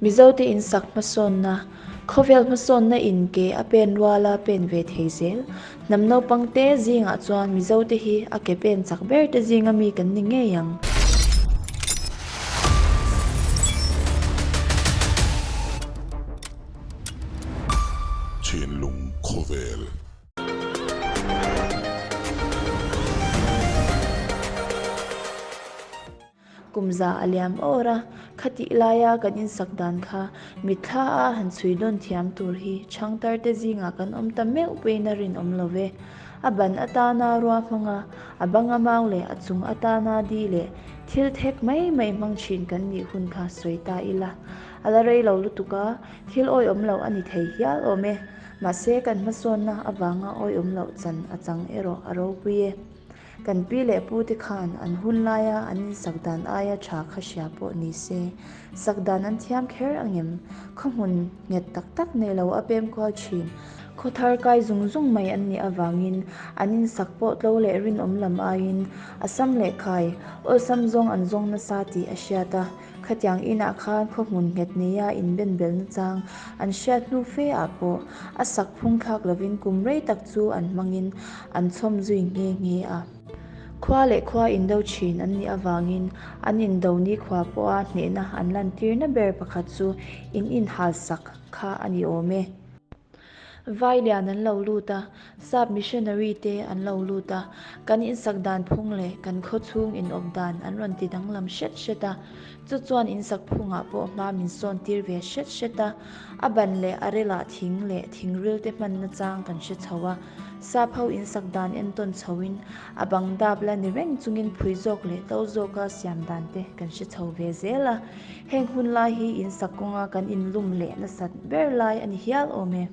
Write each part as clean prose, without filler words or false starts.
Mizote insak hmasawnna, khawvel hmasawnna in ke a pen ruala pen ve thei zel. Hnam naupang te zingah chuan Mizote hi a ke pen chak ber te zinga mi kan ni ngei ang. Thinlung khawvel. Kum za a liam awr a, khatih laia kan insak dan kha mitthla a han chhui dawn thiam tur hi chhangtar te zingah kan awm ta meuh pawhin a rinawm lo ve. A ban atana rua hmanga, a banga mau leh a chung atana di leh thil thek mai mai hmang thin kan nih hun kha sawi ta ila. A la rei lo lutuk a, thil awihawm loh a ni thei hial awm e. Mahse kan hmasawnna avanga awihawm loh chan a chang erawh a ropui e. Kan pi leh pu te khan an hun laia an insak dan aia tha kha hria pawh ni se, sak dan an thiam kher angem? Khaw hmun nghet tak tak nei lo a pem kual thin. Khaw thar kai zung zung mai an nih avangin an insak pawh tlo leh rinawm lam aiin a sam leh khai awlsam zawng an zawng nasa tih a hriat a. Khatiang inah khan khaw hmun nghet neia inbenbelna chang an hriat hnu fe ah pawh a sak phung thlak lovin kum rei tak chu an hmangin an chhawm zui nghe nghe a. Khua leh khua indo thin an nih avangin an indo nikhua pawha hnehna an lantirna ber pakhat chu in inhalsak kha a ni awm e. Vai lian an lo lut a, sap missionary te an lo lut a, kan insak dan phung leh kan khaw chhung inawp dan an rawn ti danglam hret hret a, chu chuan insak phungah pawh hma min sawn tir ve hret hret a, a ban leh a relah thing leh thingril te hmanna chang kan hre chho a, sap ho insak dan entawn chhoin a bang dap la ni reng chungin phui zawk leh tlo zawka siam dan te kan hre chho ve zel a. Heng hun lai hi insak kawnga kan inlum leh nasat ber lai a ni hial awm e.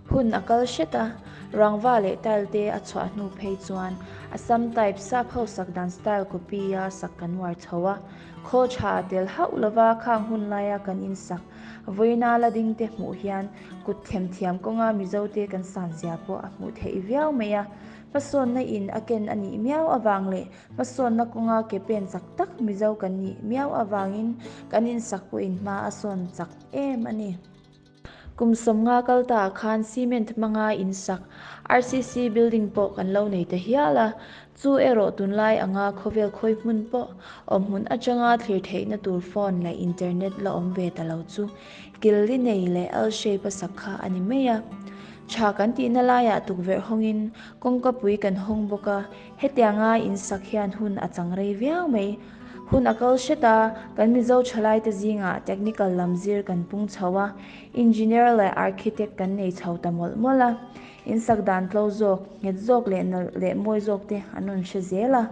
Hun a kal hret a, rangva leh tile te a chhuah hnu phei chuan Assam type sap ho sak dan style copy a sak kan uar chho a, khawl tha a tel hauh lova khang hun laia kan insak vawiina la ding te hmuh hian kut themthiam kawnga Mizo te kan san zia pawh a hmuh theih viau mai a, hmasawnna in a ken a nih miau avang leh Hmasawnna kawnga ke pen chak tak Mizo kan nih miau avangin kan insak pawhin hma a sawn chak em a ni. Kum 50 kal taah khan cement hmanga insak RCC building pawh kan lo nei ta hial a, chu erawh tunlai anga khawvel khawi hmun pawh awm hmun atanga thlir theihna tur phone leh internet la awm ve ta lo chu kil li nei leh L-shape a sak kha a ni mai a. Tha kan tihna laiah tukverh hawngin kawngkapui kan hawng bawk a, Hetianga insak hian hun a chang rei viau mai. Hun a kal hret a, kan Mizo thalaite zingah technical lam zir kan pung chho a, engineer leh architect kan nei chho ta mawlh mawlh a. Insak dan tlo zawk, nghet zawk leh nalh leh mawi zawk te an rawn hre zel a.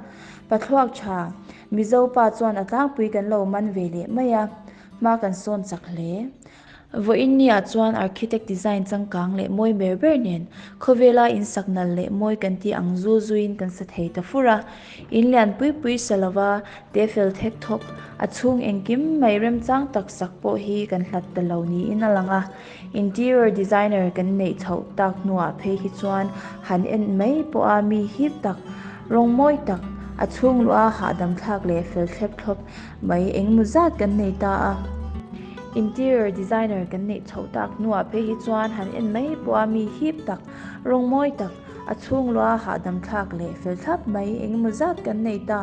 Pathluak tha, Mizo pa chuan a tlangpui kan lo man ve leh mai a, hma kan sawn chak hle. Vawiin niah chuan architect design changkang leh mawi ber ber nen khawvela in sak nalh leh mawi kan tih ang zu zuiin kan sa thei ta fur a. In lian pui pui sa lova te fel thek thawk, a chhung engkim mai remchang tak sak pawh hi kan hlat ta lo niin a lang a. Interior designer kan neih chhoh tak hnuah phei hi chuan han en mai pawha mi hip tak, rawng mawi tak, a chhung luha hahdam thlak leh fel thlep thlawp mai engemaw zat kan nei ta a. Interior designer kan neih chhoh tak hnuah phei hi chuan han en mai pawh a mi hip tak, rawng mawi tak, a chhung lua hahdam thlak leh fel thlap mai engemaw zat kan nei ta.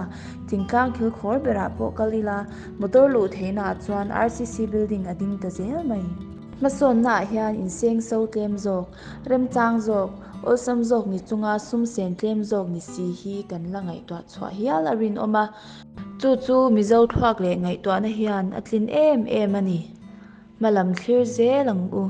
Thingtlang thil khawr berah pawh kal ila, motor luh theihnaah chuan RCC building a ding ta zel mai. Hmasawnnaah hian inseng so tlem zawk, remchang zawk, awlsam zawk ni chunga sum sen tlem zawk ni si hi kan la ngaihtuah chhuah hial a rinawm a. Chu chu Mizo thluak leh ngaihtuahna hian a tlin em em a ni. Hma lam thlir zel ang u.